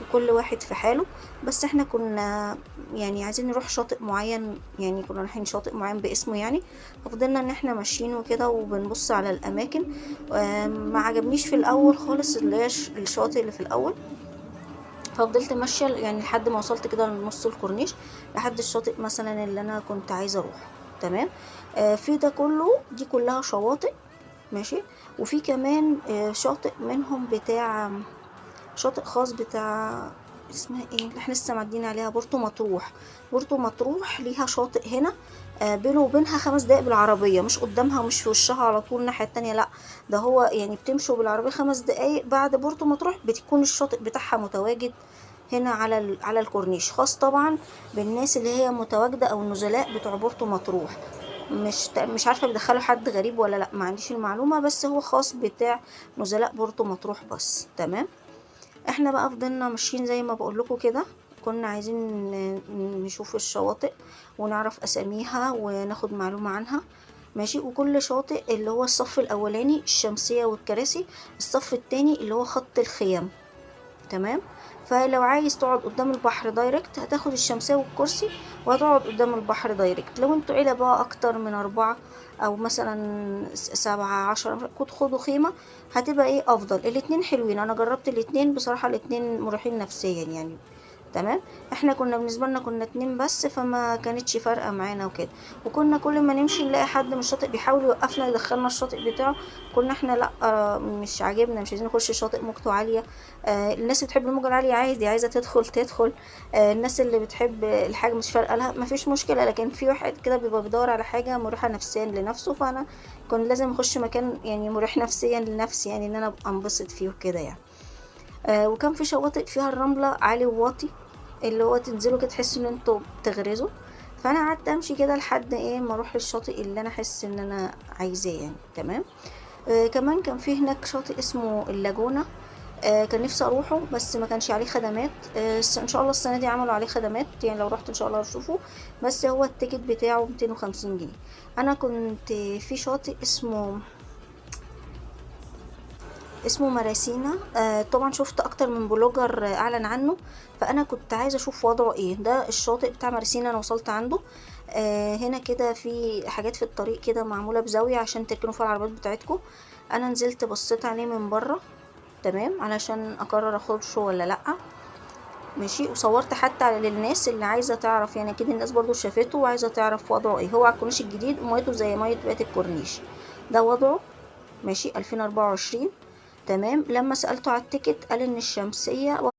وكل واحد في حاله. بس احنا كنا يعني عايزين نروح شاطئ معين، يعني كنا رايحين شاطئ معين باسمه يعني. ففضلنا ان احنا ماشيين وكده وبنبص على الاماكن. ما عجبنيش في الاول خالص اللي هي الشاطئ اللي في الاول، ففضلت ماشية يعني لحد ما وصلت كده لنص الكورنيش، لحد الشاطئ مثلا اللي انا كنت عايزه اروحه. تمام. في ده كله، دي كلها شواطئ ماشي. وفي كمان شاطئ منهم بتاع شاطئ خاص بتاع اسمها ايه اللي احنا لسه معديين عليها، بورتو مطروح. بورتو مطروح ليها شاطئ هنا، بينه وبينها 5 دقايق بالعربية، مش قدامها مش في وشها على طول الناحية التانية، لا ده هو يعني بتمشوا بالعربية 5 دقايق بعد بورتو مطروح بتكون الشاطئ بتاعها متواجد هنا على على الكورنيش، خاص طبعا بالناس اللي هي متواجدة او النزلاء بتوع بورتو مطروح. مش عارفة بيدخلوا حد غريب ولا لا، ما عنديش المعلومة، بس هو خاص بتاع نزلاء بورتو مطروح بس. تمام. احنا بقى فضلنا ماشيين زي ما بقول لكم كده، كنا عايزين نشوف الشواطئ ونعرف اساميها وناخد معلومة عنها ماشي. وكل شاطئ اللي هو الصف الاولاني الشمسية والكراسي، الصف التاني اللي هو خط الخيم. تمام. فلو عايز تقعد قدام البحر direct هتاخد الشمسية والكرسي وهتقعد قدام البحر direct. لو انتوا عيلة بقى اكتر من 4 او مثلا 7 10 كنت خدوا خيمة، هتبقى ايه افضل. الاتنين حلوين، انا جربت الاتنين بصراحة، الاتنين مريحين نفسيا يعني. تمام. احنا كنا بالنسبة لنا كنا 2 بس، فما كانتش فارقة معانا وكده. وكنا كل ما نمشي نلاقي حد من الشاطئ بيحاول يوقفنا يدخلنا الشاطئ بتاعه، كنا احنا لا، مش عاجبنا، مش عايزين نخش شاطئ موجته عالية. الناس اللي بتحب الموجة العالية عادي عايزة تدخل تدخل، الناس اللي بتحب الحاجة مش فارقة لها مفيش مشكلة. لكن في واحد كده بيبقى بيدور على حاجة مريحة نفسيا لنفسه، فأنا كنت لازم اخش مكان يعني مريح نفسيا لنفسي، يعني ان انا ابقى انبسط فيه وكده يعني. وكان في شواطئ فيها الرملة عالي وواطي، اللي هو تنزلوا كده تحسوا ان انتوا بتغرزوا. فانا قعدت امشي كده لحد ايه ما اروح للشاطئ اللي انا احس ان انا عايزاه يعني. تمام. كمان كان في هناك شاطئ اسمه اللاجونة، كان نفسي اروحه بس ما كانش عليه خدمات. ان شاء الله السنة دي عملوا عليه خدمات، يعني لو رحت ان شاء الله اشوفه. بس هو ال ticket بتاعه 250 جنيه. انا كنت في شاطئ اسمه مراسينا، طبعا شفت اكتر من blogger اعلن عنه، فانا كنت عايزه اشوف وضعه ايه. ده الشاطئ بتاع مراسينا، انا وصلت عنده. هنا كده في حاجات في الطريق كده معمولة بزاوية عشان تركنوا فيها العربيات بتاعتكم. انا نزلت بصيت عليه من بره، تمام، علشان اقرر اخشه ولا لا ماشي. وصورت حتى على للناس اللي عايزه تعرف، يعني اكيد الناس برضو شافته وعايزه تعرف وضعه ايه. هو على الكورنيش الجديد، وميتة زي مية بقية الكورنيش، ده وضعه ماشي 2024. تمام. لما سألته على ال ticket قال ان الشمسية